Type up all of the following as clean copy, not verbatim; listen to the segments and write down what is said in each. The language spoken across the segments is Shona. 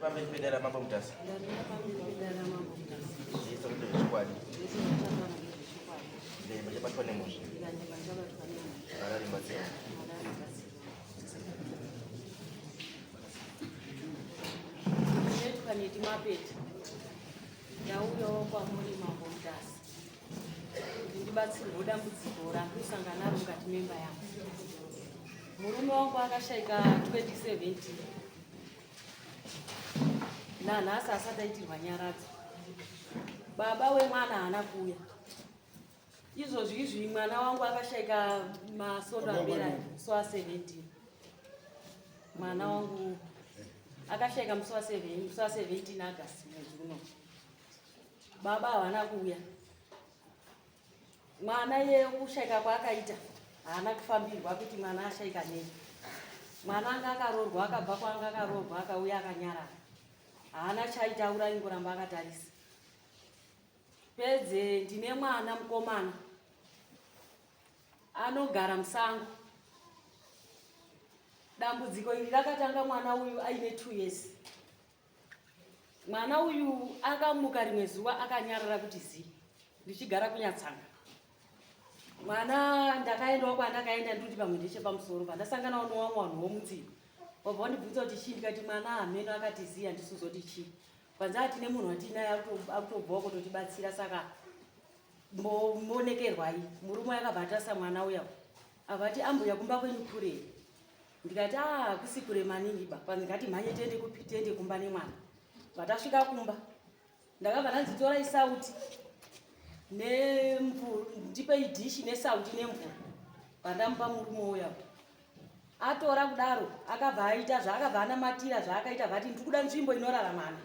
pamberi pedare ramambo Mutasa. Ndamira pamberi pedare ramambo Mutasa. Zvese kuti zvechokwadi. Zvese zvataura ndezvechokwadi. Ndemba chabatwa nemhosva. Ndikanyeba chabatwa nemhosva. Harare mbatsira. Harare mbatsira. Ndinoitwa Neti Mapeta. Ndauyawo kwamuri Mambo Mutasa kuti ndibatsirwe dambudziko randiri kusangana naro mukati memba yangu. Murume wangu akashaika 2017 nanhasi asati aitirwa nyaradzo. Baba wemwana haana kuuya. Izvozvi izvi mwana wangu akashaika masondo apera musi wa 17. Mwana wangu akashaika musi wa 7 musi wa 17 August mwedzi uno. Baba havana kuuya. Mwana iye kushaika kwaakaita haana kufambirwa kuti mwana ashaika nei. Mwana anga akaroorwa akabva kwaanga akaroorwa akauya akanyarara. Haana chaitaura ingoramba akatarisa. Pedze ndine mwana mukomana anogara musango. Dambudziko iri rakatanga mwana uyu aine 2 years. Mwana uyu akamuka rimwe zuva akanyarara kuti zii ndichigara kunyatsanga. Mwana ndakaendawo kwandakaenda ndikuti pamwe ndechepamusoro pandasanganawo newamwe vanhu vomunzira wabva wandibvunza kuti chii ndikati mwana hameno akati zii handisi kuzoti chii kwanzi atine munhu watiinaye akutobvawo kutotibatsira saka mbonekerwai murume akabva atarisa mwana uya avati ambuya kumba kwenyu kure ndikati a ah, hakusi kure maningi ba kwanzi ngatimhanye tiende kupi tiende kumba nemwana vatasvika kumba ndakabva ndanzi torai sauti nemvura ndipei dhishi nesauti nemvura pandamupa murume uya atora kudaro akabva aita zvaakabva anamatira zvaakaita vati ndiri kuda nzvimbo inorara mwana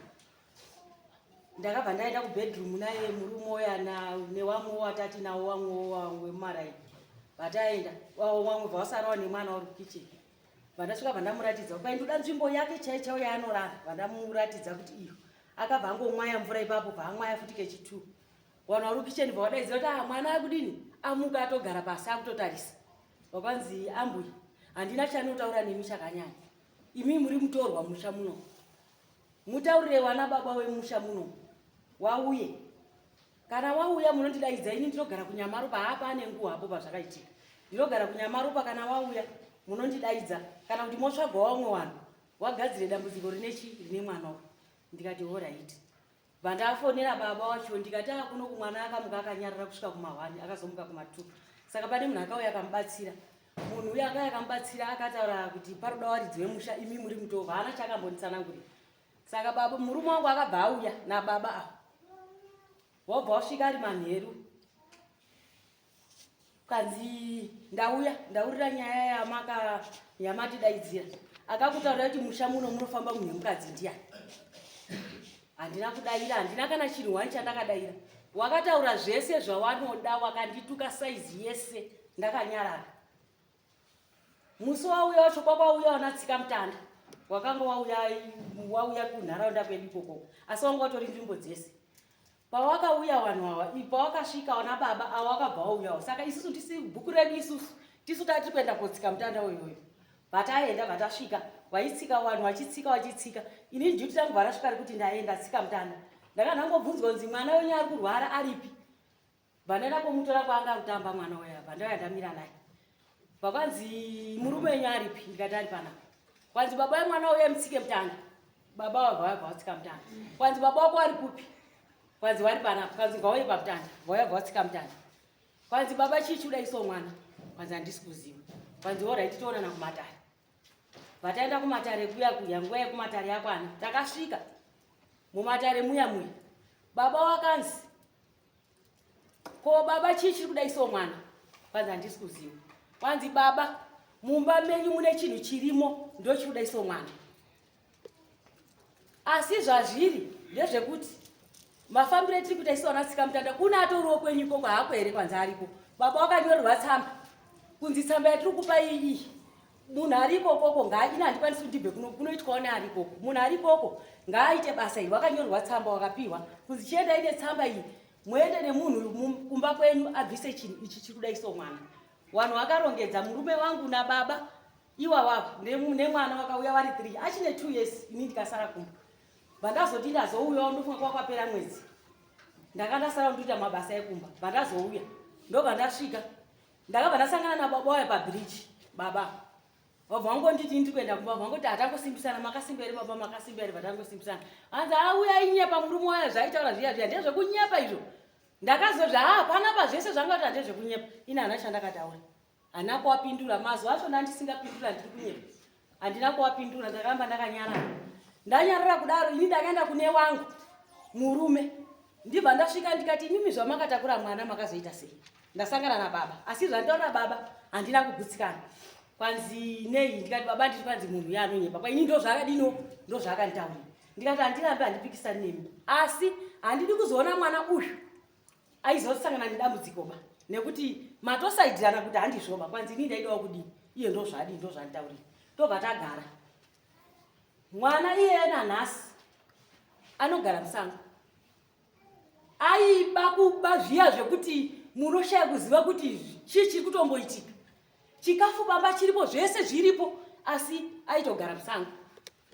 ndakabva ndaenda kubedroom naye murume uya newamwe watati nawo wamwe wemumaraini vataenda wamwe bva wasarawo nemwana uri kukitchen vandasvika vandamuratidza kwai ndoda nzvimbo yake chai chaiyo yaanorara vandamuratidza kuti iyo akabva angomwaya mvura ipapo bva amwaya futi kechitu vanhu vari kukitchen bva vadaidzira kuti ah mwana akudini amuka atogara pasi akutotarisa vakanzi ambuya handina chanotaura nemi chakanyanya imi muri mutorwa musha muno mutaurire wana baba wemusha muno wauye kana wauya munondidaidza ini ndinogara kunyamaropa haa pane nguva hapo pazvakaitika ndinogara kunyamaropa kana wauya munondidaidza kana kuti motsvaga wamwe wanhu wagadzire dambudziko rine chi rine mwana uyu ndikati horaiti bvandafonera baba wacho ndikati a ah, kuno kumwana akamuka akanyarara kusvika kumahwani akazomuka kumatu saka pane munhu akauya akamubatsira munhu uyo akauya akamubatsira akataura kuti paroda waridzi wemusha imi muri mutova haana chaakambonditsanangurira saka baba murume wangu akabva auya nababa ava wabva wasvika ari manheru kanzi ndauya ndaurira nyaya yamaka yamatidaidzira akakutaurira kuti musha muno munofamba munhu wemukadzi ndiyani handina kudaira handina kana chinhu wani chandakadaira wakataura zvese zvawanoda wakandituka saizi yese ndakanyarara musi wauya wacho kwakwauya wana tsika mutanda wakanga wauya wauya kunharaunda kwedu ikoko asi wanga watori nzvimbo dzese pawakauya vanhu awa pawakasvika wana baba awa wakabva wauyawo saka isusu tisi bhuku redu isusu tisu tati kuenda kotsika mutanda uyoyo vataenda vatasvika vaitsika vanhu vachitsika vachitsika ini duty rangu varasvika rekuti ndaenda tsika mutanda ndakanangobvunzwa kunzi mwana wenyu ari kurwara aripi Bva komutora kwaanga kutamba mwana uya bva ndauya ndamira naye bva kwanzi murume wenyu aripi ndikati ari panapa kwanzi baba wemwana uya mutsike mutanda baba wabva wabva watsika mutanda kwanzi baba wako ari kupi kwanzi wari panapa kwanzi ngauye pamutanda vauya bva watsika mutanda kwanzi baba chii chiuda iso mwana kwanzi handisi kuziva kwanzi orit toonana kumatare vataenda kumatare kuya kuya nguva yekumatare yakwana takasvika mumatare muya muya baba wakanzi ko baba chii chiri kuda iso mwana kwanzi handisi kuziva kwanzi baba mumba menyu mune chinhu chirimo ndochiri kuda iso mwana asi zvazviri ndezvekuti mafambiro etiri kuita isu vana tsika mutanda kune atoriwo kwenyu ikoko haako here kwanzi ariko baba wakanyorerwa tsamba kunzi tsamba yatiri kupa iyi munhu ari ikokoko ini handikwanisi kuti ndibve kuno kunoitwawo neari ikoko munhu ari ikoko ngaaite basa iri wakanyorerwa tsamba wakapiwa kunzi chiendai netsamba iyi muende nemunhu kumba kwenyu abvise chinhu ichi chiri kuda iso mwana vanhu vakarongedza murume wangu nababa iwawava nemwana wakauya vari three achine two years ini ndikasara kumba Bva ndazoti ndazouyawo, ndofunga kwakwapera mwedzi, ndanga ndasara ndoita mabasa ekumba. Bva ndazouya, ndobva ndasvika, ndakabva ndasangana nababa waya pabhiriji. Baba vabva vangonditi, "Ndiri kuenda kumba." Vangoti, "Hatangosimbisana, makasimba here baba? Makasimba here?" Vatangosimbisana, hanzi, "Auya inyepa murume waya, zvaitaura zviya zviya ndezvekunyepa izvo." Ndakazozva, "Ha, panapa zvese zvanga kuti handezvekunyepa." Ini hana chandakataura, hana kuwapindura. Mazuva acho ndandisingapindura, ndiri kunyepa, handina kuwapindura, ndakaramba ndakanyarara. Ndanyarara kudaro, ini ndakaenda kune wangu murume. Ndibva ndasvika ndikati, "Imimi zvamakatakura mwana makazoita sei? Ndasangana nababa, asi zvanditaura baba handina kugutsikana." Kwanzi, "Nei?" Ndikati, "Baba, ndiri kwanzi munhu uyo anonyepa." Kwa ini ndo zvaakadino, ndo zvaakanditaurira. Ndikati, "Handirambi, handipikisani nemi, asi handidi kuzoona mwana uyu aizosangana nedambudziko ba, nekuti matosaidirana kuti handizvoba." Kwanzi, "Ini ndaidawo kudini? Iye ndo zvadii, ndo zvanditaurira." Tobva tagara. Mwana iyeye nanhasi anogara musango. Aiba kuba zviya zvekuti munoshaya kuziva kuti chii chiri kutomboitika. Chikafu baba chiripo, zvese zviripo, asi aitogara musango.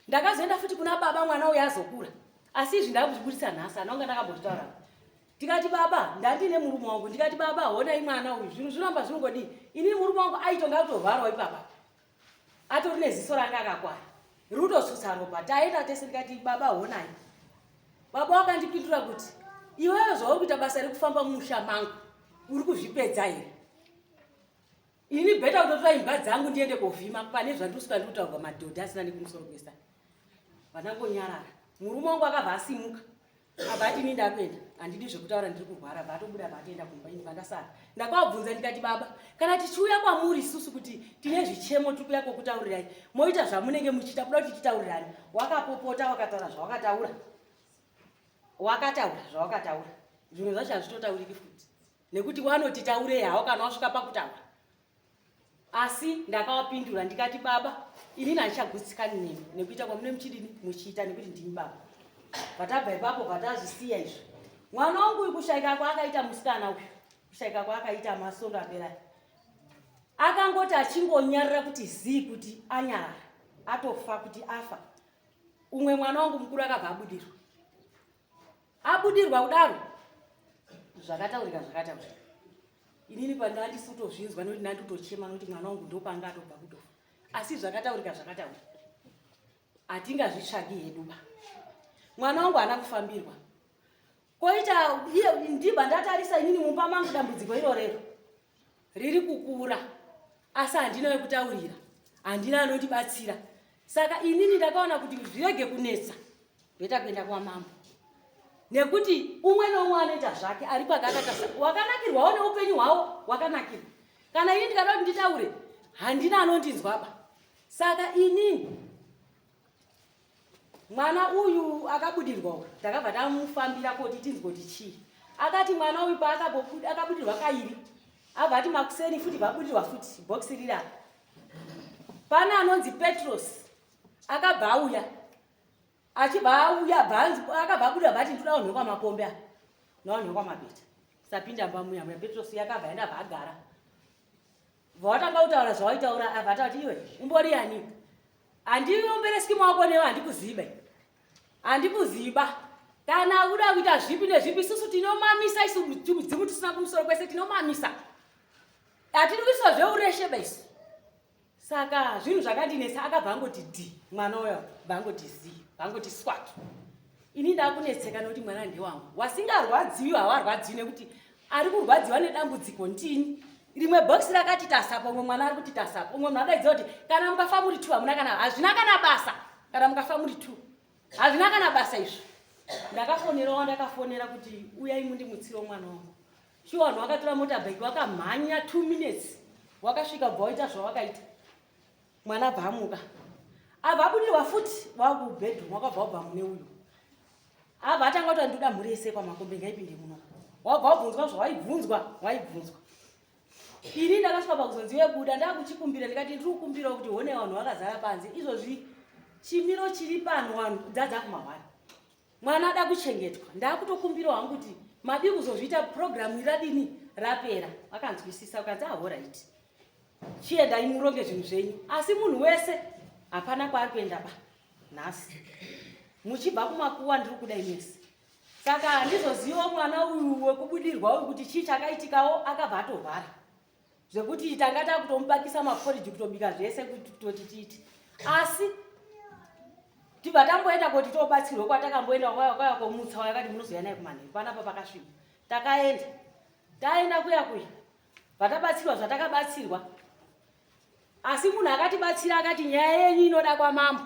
Ndakazoenda futi kuna baba mwana uyo azokura, asi izvi ndakuzvibudisa nhasi, anonga ndakambozvitaura. Tikati, "Baba, ndandine murume wangu." Ndikati, "Baba, honai mwana uyu, zvinhu zvinoramba zvinongodii." Inini murume wangu aitonga kutorwarawo ipapa, atori neziso ranga akakwara rikutotsutsa ropa. Taenda tese, ndikati, "Baba, honai." Baba wakandipindura kuti, "Iwewe zvauri kuita basa rekufamba mumusha mangu, uri kuzvipedza here? Ini better kutotora imbwa dzangu ndiende kovhima pane zvandisvika ndiri kutaurwa madhodha asina nekumusoro kwesa." Vandangonyarara. Murume wangu akabva asimuka, abva ati, "Ini ndakuenda, handidi zvekutaura, ndiri kurwara." Bva atobuda, bva atoenda kumba. Ini vandasara. Ndakavabvunza ndikati, "Baba, kana tichiuya kwamuri isusu kuti tine zvichemo, tiri kuuya kwokutaurirai, moita zvamunenge muchiita kuda kuti titaurirani." Wakapopota, wakataura zvawakataura, wakataura zvawakataura. Zvimwe zvacho hazvitotauriki futi, nekuti wanoti taurei hawo kana wasvika pakutaura. Asi ndakavapindura ndikati, "Baba, inini handichagutsikani nemi nekuita kwamune muchidini muchiita, nekuti ndini baba." Patabva ipapo, patazvisiya izvo. Mwana wangu uyu, kushayika kwaakaita, musikana uyu, kushayika kwaakaita masondo apera, akangoti achingonyarara kuti zii, kuti anyarara, atofa, kuti afa. Umwe mwana wangu mukuru akabva abudirwa. Abudirwa kudaro, zvakataurika zvakataurika. Inini pandandisi kutozvinzwa, nekuti ndanditochema nekuti mwana wangu ndopanga atobva kutofa. Asi zvakataurika zvakataurika, hatingazvitsvagi hedu ba. Mwana wangu haana kufambirwa koita iye. Ndibva ndatarisa inini mumba mangu, dambudziko irorero riri kukura, asi handina wekutaurira, handina anondibatsira. Saka inini ndakaona kuti zvirege kunetsa, ndoita kuenda kwamambo, nekuti umwe neumwe anoita zvake ari kwakakatasa. Wakanakirwawo neupenyu hwawo, wakanakirwa. Kana ini ndikada kuti nditaure, handina anondinzwaba. Saka inini mwana uyu akabudirwa uyu, takabva tamufambira koti tinzwe kuti chii. Akati mwana uyu paakabudirwa kairi, abva ati makuseni futi vabudirwa futi bhokisi riri apa. Pane anonzi Petros akabva auya, achibva auya, akabva abuda, bva ati, "Ndoda vanhu vekwaMakombe apa navanhu vekwaMabeta." Sapinda mba muya muya, Petros yakabva enda, bva agara, bva watanga kutaura zvawaitaura. Abva ataura kuti, "Iwe umbori ani? Handiombereswi maoko newe, handikuziba, handikuziba. Kana uda kuita zvipi nezvipi, isusu tinomamisa. Isu mudzimu tisina kumusoro kwese tinomamisa, hatidi kuiswa zveureshe baisu." Saka zvinhu zvakandinetsa. Akabva angoti dhi mwana uyo, bva angoti zi, bva angoti swat. Ini ndakunetseka nekuti mwana ndewangu. Wasingarwadziwi hawarwadziwi, nekuti ari kurwadziwa nedambudziko ndini. Rimwe bhokisi rakati tasapo, umwe mwana ari kuti tasapo, umwe munhu adaidzira kuti, "Kana mukafa muri two, hamuna kana, hazvina kana basa. Kana mukafa muri two, hazvina kana basa izvo." Ndakafonerawo, ndakafonera kuti, "Uyai mundimutsiro mwana wangu." Shuwa, vanhu vakatora motabheki, vakamhanya, 2 minutes wakasvika, bva waita zvawakaita. Mwana abva amuka, abva abudirwa futi wakubedroom, wakabva wabva mune uyu, abva atanga kuti, "Ndoda mhuri yese kwaMakombe ngaipinde muno." Wabva wabvunzwa zvawaibvunzwa, waibvunzwa. Ini ndakasvika pakuzonzi, "Webuda." Ndakuchikumbira, ndikati, "Ndiri kukumbirawo kuti hone vanhu vakazara panze izvozvi, chimiro chiri pano, vanhu dzadza kumahwani, mwana ada kuchengetwa. Ndakutokumbirawo hangu kuti madi kuzozviita purogiramu iradini rapera." Vakanzwisisa, ukanzi, "Alright, chiendai muronge zvinhu zvenyu." Asi munhu wese hapana kwaari kuenda ba nhasi. Muchibva kumakuwa ndiri kudai mese. Saka handizoziva mwana uyu wekubudirwa uyu kuti chii chakaitikawo, akabva atorwara zvekuti tanga takutomubakisa maporiji, kutobika zvese kuti kutoti tiiti, asi tibva tamboenda koti tobatsirwe. Kwatakamboenda kwaya kwaya komutsa wakati munozoya naye kumanheru panapa pakasviba. Takaenda, taenda kuya kuya, vatabatsirwa zvatakabatsirwa, asi munhu akatibatsira akati nyaya yenyu inoda kwamambo,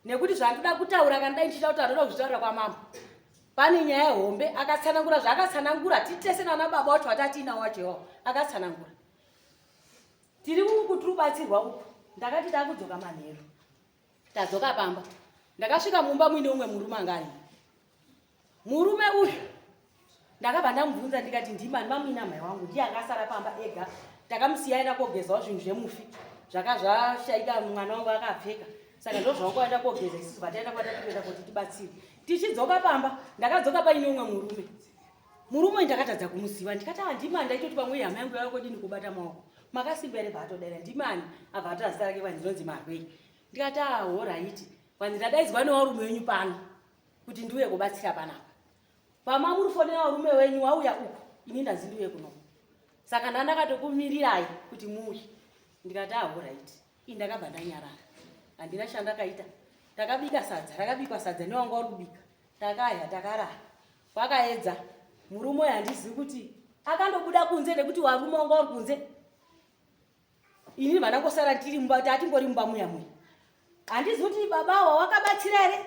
nekuti zvandoda kutaura kana dai ndichida kutaura, ndoda kuzvitaurira kwamambo, pane nyaya hombe. Akatsanangura zvaakatsanangura, titese nana baba wacho watatiinawo wacho iwawo akatsanangura. Tiri uku, tiri kubatsirwa uku. Ndakati takudzoka manheru, tadzoka pamba, ndakasvika mumba muine umwe murume anga arimo. Murume uyu ndakabva ndamubvunza ndikati, "Ndimani mamuina mai wangu?" Ndiye akasara pamba ega, takamusiya aenda kogezawo zvinhu zvemufi zvaka zvashaika, mwana wangu akapfeka, saka ndo zvawangu aenda kogeza. Isusu vataenda kwatatoenda kuti tibatsire. Tichidzoka pamba, ndakadzoka paine umwe murume. Murume uyu ndakatadza kumuziva. Ndikati, "Handimani." Ndaitoti pamwe hama yangu yava kodini kubata maoko. "Makasimba here?" Bva atodera, "Ndimani?" Abva atora zita rake, kwanzi ndinonzi Marwei. Ndikati, "Alright." Kwanzi, "Ndadaidzwa nevarume wenyu pano kuti ndiuye kubatsira panapa. Pama muri fonera varume wenyu wauya uku, ini ndanzi ndiuye kuno, saka ndandakatokumirirai kuti muuye." Ndikati, "Alright." Ii, ndakabva ndanyarara, handina chandakaita. Takabika sadza, rakabikwa sadza newanga uri kubika, takadya, takarara. Kwakaedza, murume uyu handizivi kuti akandobuda kunze nekuti warume wanga uri kunze. Ini vandangosara tiri mumba, tatingori mumba muya muya. Handizivi kuti babawa wakabatsira here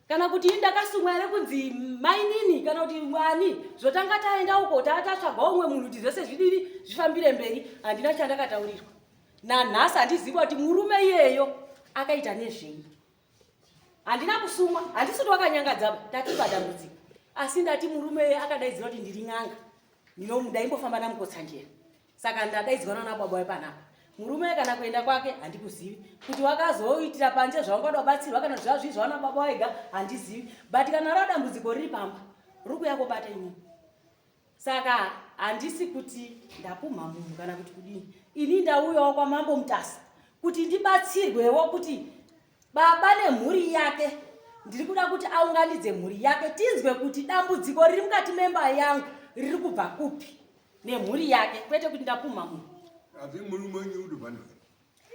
kana kuti ini ndakasumwa here kunzi mainini kana kuti mwani. Zvotanga taenda uko, tatsvaga umwe munhu kuti zvese zvidini, zvifambire mberi. Handina chandakataurirwa nanhasi. Handizivi kuti murume iyeyo akaita nezvei. Handina kusumwa, handisi kuti wakanyangadzaba. Ndatipa dambudziko, asi ndati murume iye akadaidzira kuti ndiri n'anga, ndaimbofamba namukotsanjera, saka ndadaidzwa nana baba wepanapa. Murume kana kuenda kwake handikuzivi, kuti wakazoitira panze zvaungada kubatsirwa kana zvava zvii zvawana baba wega, handizivi. But kana rava dambudziko riri pamba, riri kuuya kobata inini. Saka handisi kuti ndapumha munhu kana kuti kudini. Ini ndauyawo kwamambo Mutasa kuti ndibatsirwewo, kuti baba nemhuri yake, ndiri kuda kuti aunganidze mhuri yake, tinzwe kuti dambudziko riri mukati memba yangu riri kubva kupi nemhuri yake, kwete kuti ndapumha munhu. Asi murume wenyu uri pano?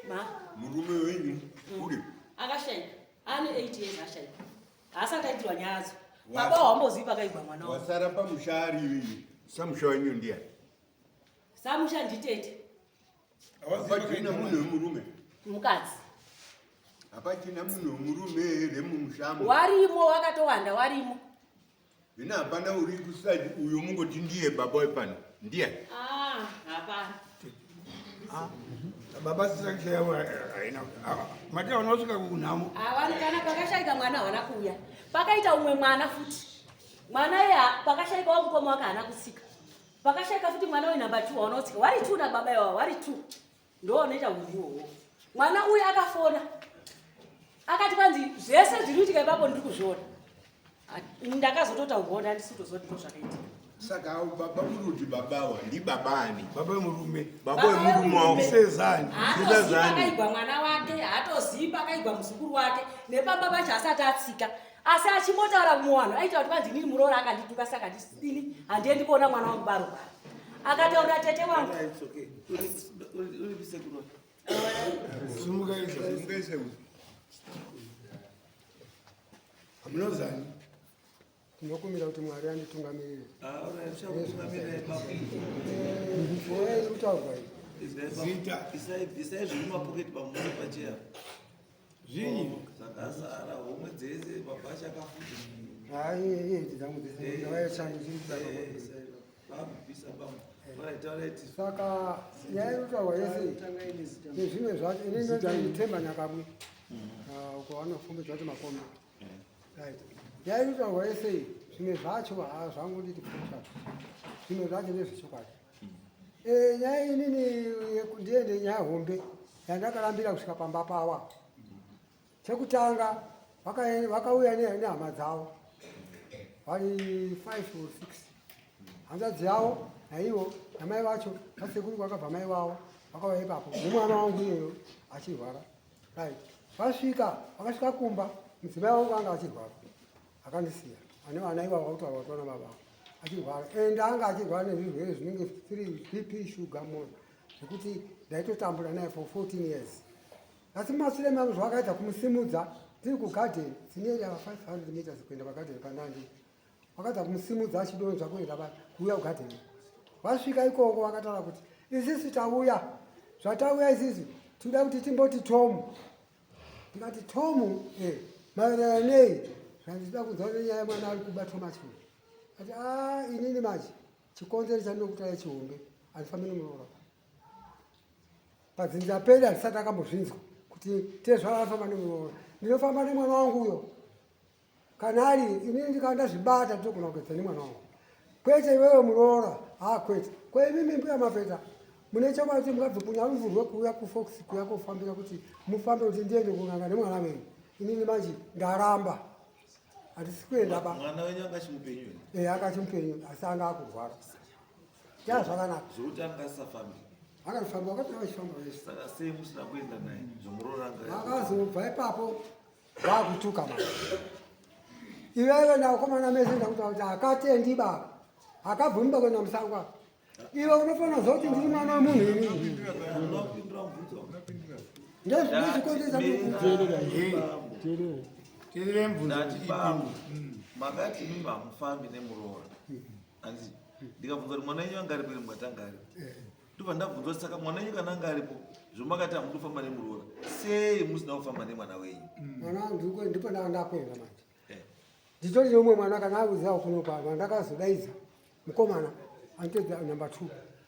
Ma? Murume wenyu uri? Akashaika, ane 8 years ashaika, haasati aitirwa nyaradzo. Baba hawambozivi pakaigwa mwana wavo. Wasara pamusha ari samusha wenyu ndiani? Samusha nditete. Hapachina munhu wemurume? Mukadzi. Hapachina munhu wemurume here mumushamo? Warimo, wakatowanda, warimo. Zvino hapana uri kusati uyu mungoti ndiye baba wepano ndiani? Ah, hapana. Baba sisakishayawo haina mati hauna kusvika kunhamo. Havani kana pakashaika mwana hawana kuuya. Pakaita umwe mwana futi, mwana iye pakashaikawo mukoma wake haana kutsika. Pakashaika futi mwana wenhamba 2 hauna kutsika. Wari two nababa iwawa, wari two, ndo wanoita unhu iwowo. Mwana uyu akafona akati kwanzi zvese zviri kuitika ipapo ndiri kuzviona. Ndakazototaurwawo, ndandisi kutozoti ndo zvakaitika. Saka avo baba muri kuti babawa ndibaba ani? Baba wemurume. Baba wemurume wavo. Sezani. Haatozivi Sezani. pakaigwa mwana wake, haatozivi pakaigwa muzukuru wake, nepamba pacho asati atsika. Asi achimbotaura muwanhu aita kuti kwanzi inini muroora akandituka, saka ndisini handiendi kuona mwana wangu barobara. Akataurira tete wangu. It's okay. Uri sekuru. Sumuka izvo. Mungaise. Hamunozani. Ndinokumbira kuti Mwari anditungamirire. Ah, alright, uchakutungamirira ipapo. Nyaya iri kutaurwa iyi. Zita. Isai zviri mumapoketi pamusoro pacheya. Zvinyi? Zvakazara homwe dzese, mabhachi akafuta. Hai, iheti dzangu dzese dzavaishani dziri. Vabvisa pamwe. Alright, alright. Saka nyaya iri kutaurwa yese iyi nezvimwe zvacho, inini ndithemba Nyakamwe. Ah, uko vanofumbidza kuti Makombe. Right, nyaya iri kutaurwa yese iyi, zvimwe zvacho zvangu nditi pfucha, zvimwe zvacho ndezvechokwadi. Nyaya inini ndiende nyaya hombe yandakarambira kusvika pamba pawa. Chekutanga vakauya nehama dzavo vari 5 or 6, hanzvadzi yavo naivo namai vacho vasekuru vakabva mai vavo vakauya ipapo nemwana wangu iyeyo achirwara. Right, vasvika, vakasvika kumba. Mudzimai wangu anga achirwara, akandisiya ane vana ivavo vakutaura kuti vana baba achirwara, and anga achirwara nezvirwere zvinenge 3 BP, shuga, moyo, zvekuti ndaitotambura naye for 14 years. Asi mumashure mangu zvavakaita kumusimudza ndiri kugadheni, dzineri ava 500 meters kuenda pagadheni pandandi, vakaedza kumusimudza achidonzva kuenda kuuya kugadheni. Vasvika ikoko vakataura kuti isisu tauya, zvatauya isisu tinoda kuti timboti tomu. Ndikati tomu maererano nei? Zvandinoda kunzwa nenyaya yemwana ari kubatwa macho. Ati a inini manje chikonzero chandinokutaura chihombe, handifambi nemuroora. Padzinza pedu handisati akambozvinzwa kuti tezvara anofamba nemuroora. Ndinofamba nemwana wangu uyo. Kana ari inini ndikava ndazvibata ndinogona kuedza nemwana wangu, kwete iwewe muroora. Ha, kwete. Ko imimi mbuya Mapeta mune chokwadi kuti mungabve kunyaruvhurwe kuuya kuFox kuuya kofambira kuti mufambe kuti ndiende kun'anga nemwana wenyu? Inini manje ndaramba, handisi kuenda ba. Mwana wenyu anga achimupenyu here? E, akachimupenyu, asi anga akurwara. Ya, zvakanaka. Zvokuti anga asisafambi? Akatofamba, wakati vachifamba vese. Saka sei musina kuenda naye zvomuroora anga? Vakazobva ipapo vakutuka manje. Iwewe nakomana mese ndakuta kuti hakatendi baba, hakabvumi kuenda musango apa. Iwe unofanira kuziva kuti ndiri mwana wemunhu inini. Unopindura mubvunzo. Ndezvikonzesa. Teerera mubvunzo. Ndati bambo, makati imimi hamufambi nemuroora, handiti? Ndikabvunza kuti mwana wenyu anga aripo here, mukati anga aripo. Ndobva ndabvunza kuti saka mwana wenyu kana anga aripo, zvomakati hamudi kufamba nemuroora, sei musina kufamba nemwana wenyu? Mwana wangu ndipo ndanga ndakuenda manje. Nditori neumwe mwana kana auziva kuno pano, ndakazodaidza mukomana anotedza number 2.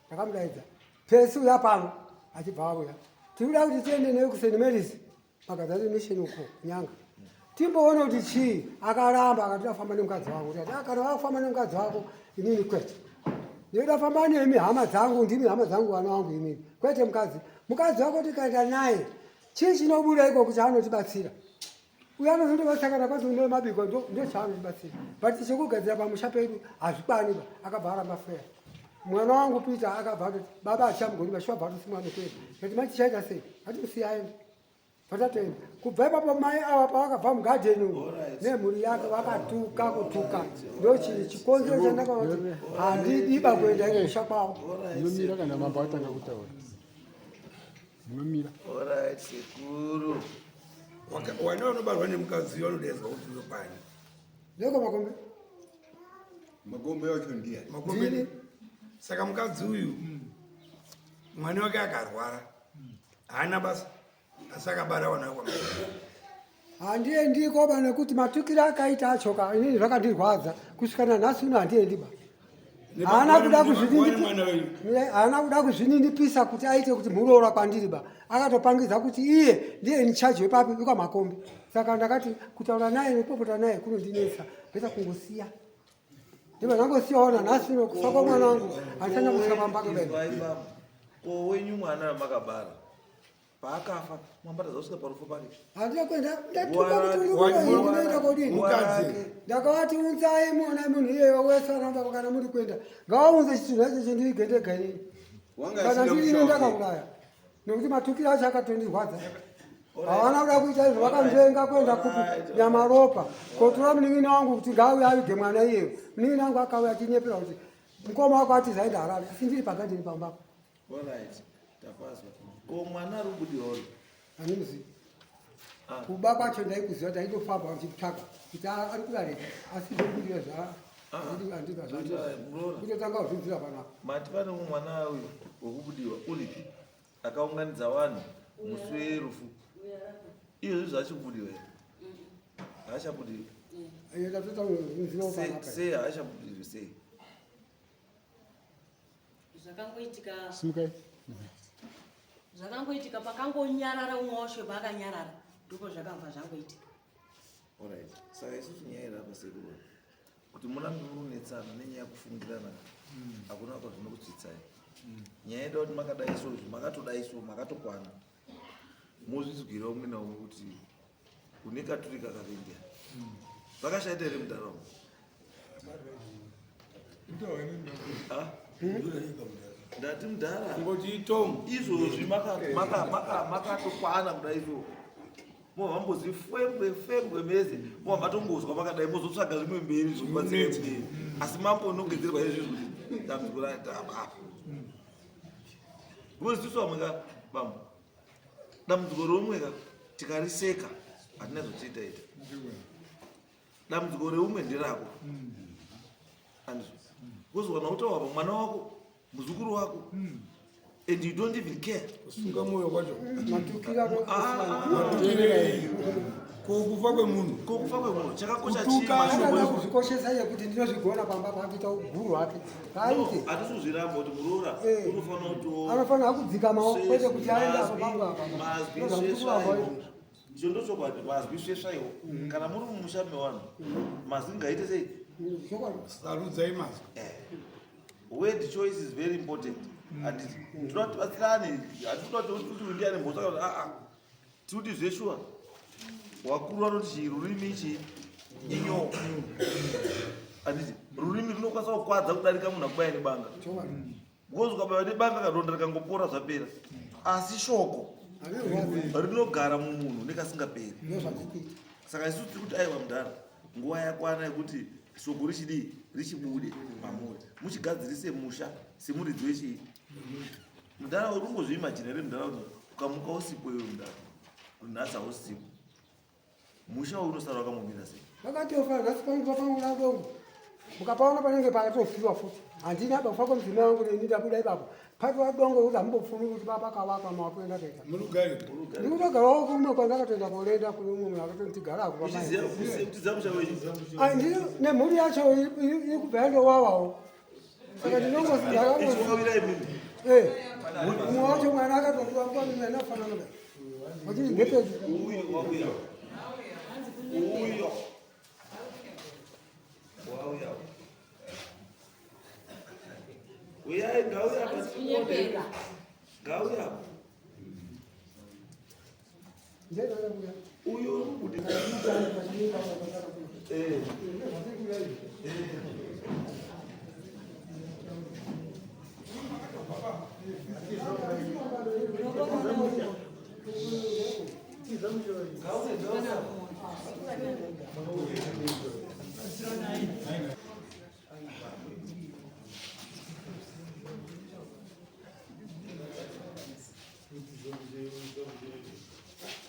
Ndakamudaidza pesi, uya pano. Achibva auya, tiri kuda kuti tiende newe kuSt Marys Magadzani Mission uko Nyanga, timboona kuti chii. Akaramba, akati afamba nemukadzi wangu. Ndikati, "Ah, kana wakufamba nemukadzi wako, inini kwete. Ndinoda famba nemi hama dzangu, ndimi hama dzangu, vana vangu imini, kwete mukadzi. Mukadzi wako tikaenda naye, chii chinobuda ikoko chaanotibatsira? Uyo anozondobatsira kana kwanzi uno mabiko, ndo chaanotibatsira, but chekugadzira pamusha pedu hazvikwani ba." Akabva aramba feya. Mwana wangu Peter akabva atoti, "Baba, hachamugoni." Vashuwa bva atoti mwana kuenda. Kati mai, tichaita sei? Atimusiya aende, patatoenda. Kubva ipapo mai ava pavakabva mugadheni umu nemhuri yake, vakatuka kutuka. Ndo chikonzero chandakaona kuti handidiba kuenda kumusha kwavo. Munomira kana mambo atanga kutaura, munomira. Alright, sekuru. Wana vanobarwa nemukadzi vanodaidzwa kuti uyokwani? Ndeko Makombe. Makombe wacho ndiani? Makombe. Ndini. Saka mukadzi uyu mwana wake akarwara haana basa, asi akabara wana wekwa Handiendiko ba, nekuti matukiro akaita achoka inini zvakandirwadza. Kusvika nanhasi uno handiendi ba. Haana kuda mwana wenyu. Haana kuda kuzvininipisa kuti aite kuti muroora kwandiri ba. Akatopangidza kuti iye ndiye in charge wepapi, wekwaMakombe. Saka ndakati kutaura naye nekupopota naye kunondinetsa, better kungosiya. Ndibva ndangosiyawo. Nanhasi uno kufa kwamwana wangu handisana kusvika pamba kudai. Izwai bambo, ko wenyu mwana wamakabara paakafa, mwambatadza kusvika parufu pake? Handina kuenda, ndatuka kuti uri kuno, ndinoenda kodini? Mukadzi. Ndakavati unzai muona munhu iyeyo wese anoda, kana muri kuenda ngavaunze chitunhu chacho chendiigendega inini. Wanga Kana asina ndiri musha wake. ndakauraya, nekuti matukiro acho akatondirwadza. Havana kuda kuita izvo, vakanzenga kuenda kupi, Nyamaropa, kotora munin'ina wangu kuti ngaauye avige mwana iyeyo. Munin'ina wangu akauya achinyepera kuti mukoma wako ati zaenda Harare, asi ndiri pagadheni pambapo. Alright, tapazwa. Ko mwana ari kubudiwa uri? Handimuzivi. Ah. Kuba kwacho ndaikuziva, ndaitofamba ndichitsvaga kuti ari kudarika, asi zvokudira zva Muroora. kutotanga kuzvidzira panapa. Mati pane umwe mwana uyu wekubudiwa uripi, akaunganidza vanhu musi werufu? Izvozvi zvaachikubudiwa here? Haachabudiwi? Ndatotanga kuzvidzira panapa. Sei haachabudirwi, sei? Zvakangoitika. Simukai. Zvakangoitika pakangonyarara umwe wacho, paakanyarara ndipo zvakabva zvangoitika. Alright, saka isusu nyaya iri apa, sekuru, kuti murambe munonetsana nenyaya yekufungirana hakuna kwazvinokutsvitsai. Nyaya ida kuti makadai so, izvi makatodai so, makatokwana, mozvizwira umwe naumwe kuti une katurika kakaindia zvakashaita here muntaraunda? Ah? Ndati mudhara, Ngoti tomu. Izvozvi makatokwana kudai so. Mobva mambozi fwembwe fwembwe mese, mobva matongozwa makadai, mozotsvaga zvimwe mberi zvokubatsira mberi. Asi mambo unongedzerwa izvizvi kuti dambudziko raapa. Because tisu vamwe ka bambo, dambudziko reumwe ka tikariseka hatina zvotiita ita. Dambudziko reumwe nderako. Andizvo. Because kana utaura pa mwana wako, muzukuru wako, and you don't even care. Kusunga mwoyo kwacho. Matukira Matukirei? Ko kufa kwemunhu. Ko kufa kwemunhu chakakosha chii? Kutuka. Mashoko Akada kuzvikoshesa iye kuti ndinozvigona pamba pakuita guru hake. Aite. Hatisi kuzviramba kuti muroora unofanira kuto Anofanira kudzikamawo kwete kuti aende apo pangu apa. Mazwi Ndozvandiri kuramba svesvaiwo. izvozvo. Icho ndochokwadi, mazwi svesvaiwo. Kana muri mumusha mevanhu, mazwi ngaite sei? Chokwadi. Sarudzai mazwi. Word choice is very important. Handiti tinoda kuti tibatsirane, hatitoda kuti uyu ndiani mhosva kana kuti aa. Tiri kuti zveshuwa. Wakuru vanoti chii, rurimi ichi inyoka. Handiti rurimi runokwanisa kukwadza kudarika munhu akubaya nebanga. Chokwadi. Because ukabaya nebanga kadonda rikangopora zvapera. Asi shoko Anorwadza. rinogara mumunhu nekasingaperi. Ndozvandiri kuita. Saka isusu tiri kuti aiwa mudhara, nguva yakwana yekuti shoko richidii richibude mamuri, muchigadzirise musha semuridzi wechii. Mudhara uri kungozviimajina here mudhara kuti ukamuka usipo iwe mudhara, kuti nhasi hausipo, musha uyu unosara wakamumira sei? Vakatofa nhasi pangu pangu nadongo. Mukapaona panenge pakatofiwa futi. Handina kufa kwemudzimai wangu neni ndabuda ipapo. Patova dongo kuti hamumbopfumi kuti papakavakwa makuenda kuita. Murugare. Ndikutogarawo kumwe kwandakatoenda korenda kune umwe munhu akatonditi gara ako pamai. Uchiziva kutiza musha wenyu? Ai, nemhuri yacho iri kubva yandowawawo. Saka ndinongozi ndakangozi Ichiwawira imimi. Mumwe wacho mwana akatokuva mwana inofanana naye. Wachiti ndepedu. Uyo wauya. Uyo. Wauya. Uyai ngauya apa. Kunyepera. Ngauya apa. Ndendakakuya. Uyo uri kubuda.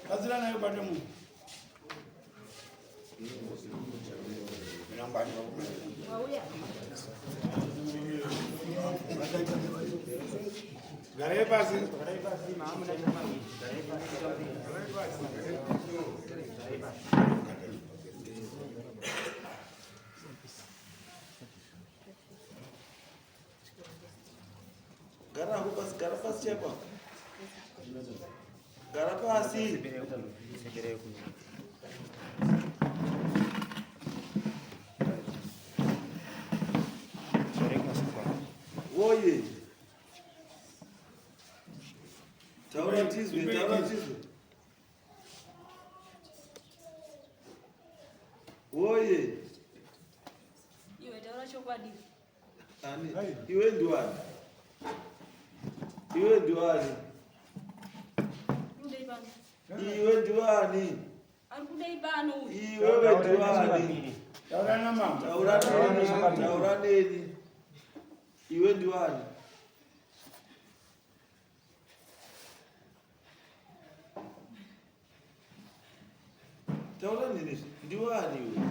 Batsiranayo bate munhu. Garai pasi. Gara hako pasi, gara pasi chaipo. Gara pasi. Woye. Taura tizwe, taura tizwe. Woye. Iwe taura chokwadi. Ani, iwe ndiwani? Iwe ndiwani? Kudei pano. Iwe ndiwani? Ari kudei pano uyu. Iwewe ndiwani? Taura namambo. Taura neni, taura neni. Iwe ndiwani? Taura neni, ndiwani iwe?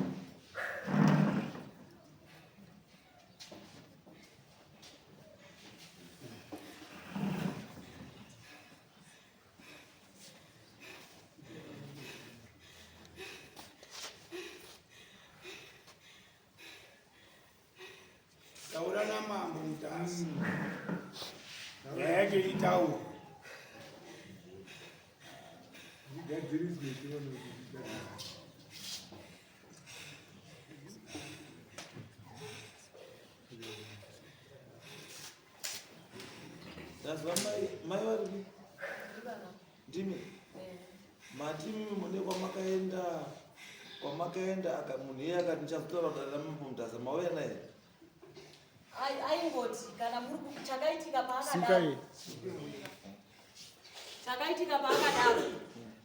Taura namambo Mutasa. Nyaya yake itaurwe. Igadziriswe tione kuti zvichadii. Ndazwa mai, mai varipi? Ndimi. Mati mimi mune kwamakaenda, kwamakaenda aka munhu iye akati ndichazotaura kudare ramambo Mutasa, mauya naye? Aingoti kana muri chakaitika paakadaro. Sikai. Chakaitika paakadaro.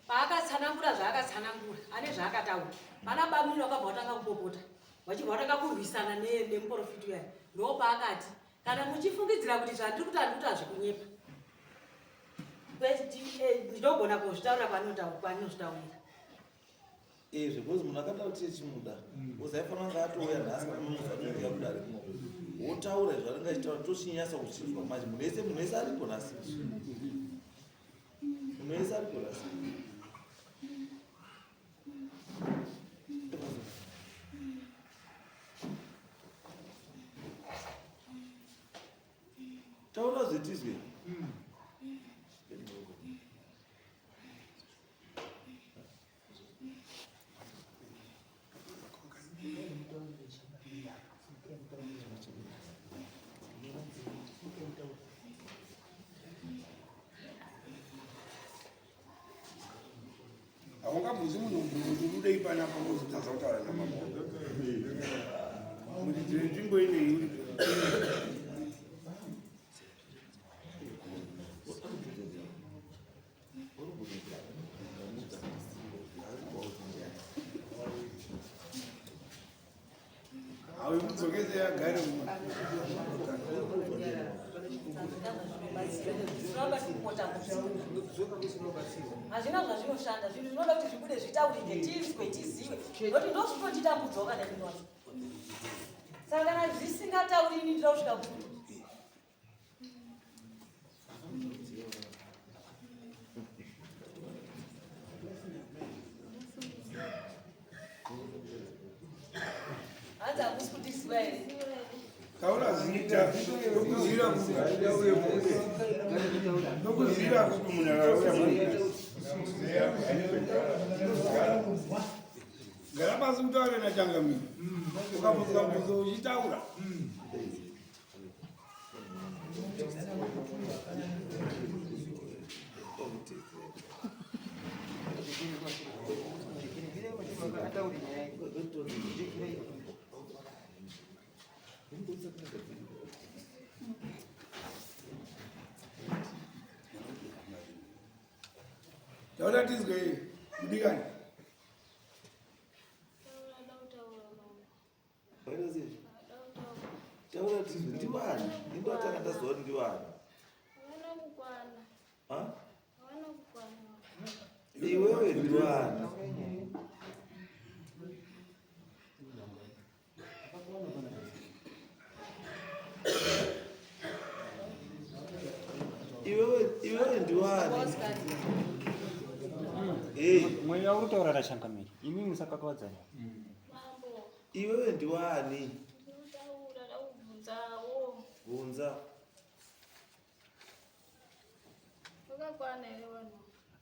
Paakatsanangura zvaakatsanangura, ane zvaakataura, pana bamini vakabva vatanga kupopota, vachibva vatanga kurwisana nemuprofiti uyani. Ndo paakati, kana muchifungidzira kuti zvandiri kuti handiri kuti hazvikunyepa, ndinogona kuzvitaura kwanozvitaurira. Izvi because munhu akada kuti tichimuda, because aifanira kunge atouya nhasi pamunozatouya kudare kuno, wotaura izvo anenge achitaura, tochinyasa kuchinzwa manje. Munhu wese aripo nhasi, munhu wese aripo nhasi. Taura zvetizwe. Haungabvunzi munhu kuti urudei panapa, wozotadza kutaura namambo kuti dzine nzvimbo inei uri. Hawe mudzokese agare. Zvinoramba tiri hazvina zvazvinoshanda. Zvinhu zvinoda kuti zvibude, zvitaurike, tizwe, tizive, nokuti ndozvitotitambudzawo kana ndinoti. Saka kana zvisingatauri, ini ndinoda kusvika kupi? Hanzi hamusi kutiziva here? Taura zita, nokuzira kuti munhu akauya. Gara pasi kutaure nachangamiri, ukabvunzwa mubvunzo uchitaura. Taura tizwe, mudikani. Waita sei? Taura tizwe, ndiwani? Indotanga ndaziva kuti ndiwani. Ha? Iwewe ndiwani? Iwewe ndiwani? Mweya uri kutaura nachangamiri, imi musakakavadzana. Iwewe ndiwani? Bvunza.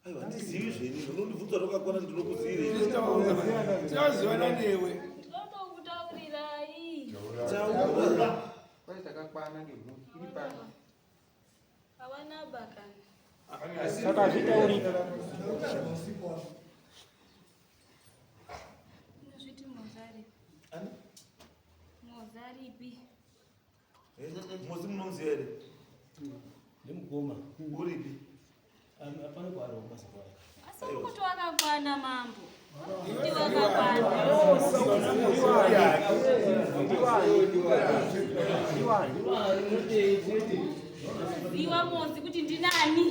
Aiwa, handizivi zvenini. Unondibvunza rokakwana, ndinokuzivei? Tinozivana newe. Ndinotokutaurirai. Taura. Kwai takakwana ngemunhu iri pano. Havana bakana. Saka hazvitauriki. Inozviti Mozari. Ani? Mozaripi. Musi munomuziva here? Ndimukoma. Uripi? Hapana kwaari kubasa kwake. Asi uri kuti wakakwana, mambo? Kuti wakakwana. Ndiwani? Ziwa Mozi kuti ndinani.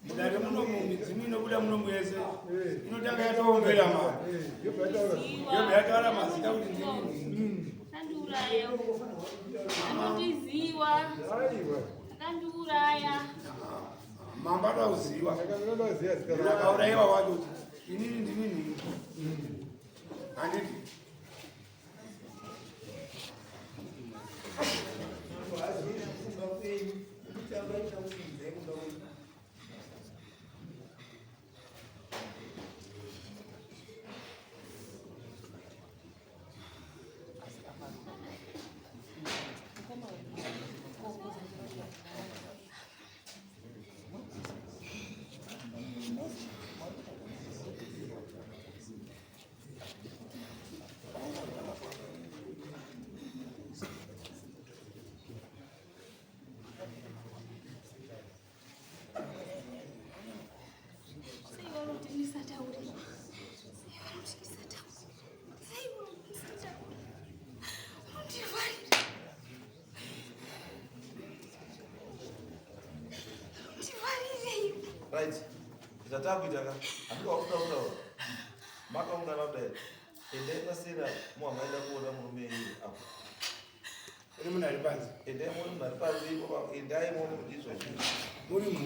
Mudare munomu midzimu inobuda munomu yese inotanga yatoombera mari, yobva yataura mazita kuti ndini. Akandiuraya. Anondiziwa. Akandiuraya. Mambo ada kuziva akaurayiwa wacho kuti inini ndini, handiti? Zvatakuita ka handikakuda kutaura makaungana kudai, endai pasera muhamaenda kuona murume iye apo. Uri munhu ari panze. Endai muone munhu ari panze ipo, endai muone kuti izvozvo muri.